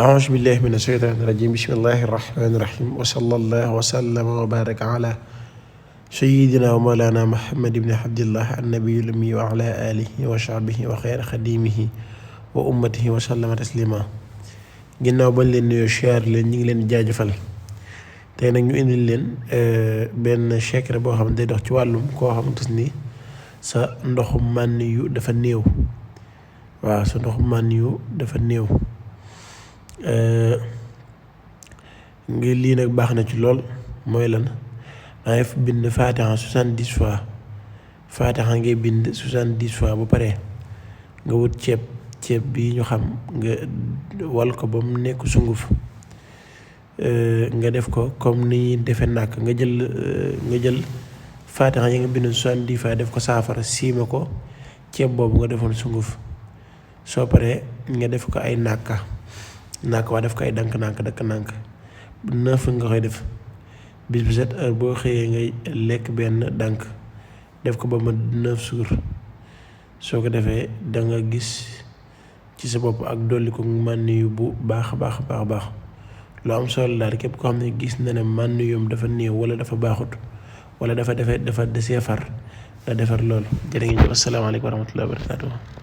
أعوذ بالله من الشيطان الرجيم بسم الله الرحمن الرحيم وصلى الله وسلم وبارك على سيدنا ومولانا محمد بن عبد الله النبي الأمي وعلى آله وصحبه وخير خديمه وأمته وسلم تسليما ginnaaw bañ leen nuyoo siyaar leen ñu ngi leen jaajëfal tey nag ñu indil leen benn secret boo xam ne day dox ci wàllum koo xamante ni sa ndoxum mànni yu dafa néew waaw sa ndoxum mànni yu dafa néew ngir lii nag baax na ci lool mooy lan dangay bind Fatiha 70 fois Fatiha ngay bind 70 fois bu pare nga wut ceeb bi ñu xam nga wal ko ba mu nekk sunguf nga def ko comme ni ñuy defe nàkk nga jël Fatiha yi nga bind 70 fois def ko saafara siima ko ceeb boobu nga defoon sunguf soo paree nga def ko ay nàkka waa def ko ay dank-nànk 9 nga koy def bis bu set heure boo xëyee ngay lekk benn dank def ko ba ma 9 jours soo ko defee da nga gis ci sa bopp ak dolli ko mànni yu bu baax lu am solo daal képp koo xam ne gis na ne mànni yum dafa néew wala dafa baaxut wala dafa desee far nga defar loolu jërë ngeen jëf asalaamaaleykum wa rahmatullahi wa barakatuh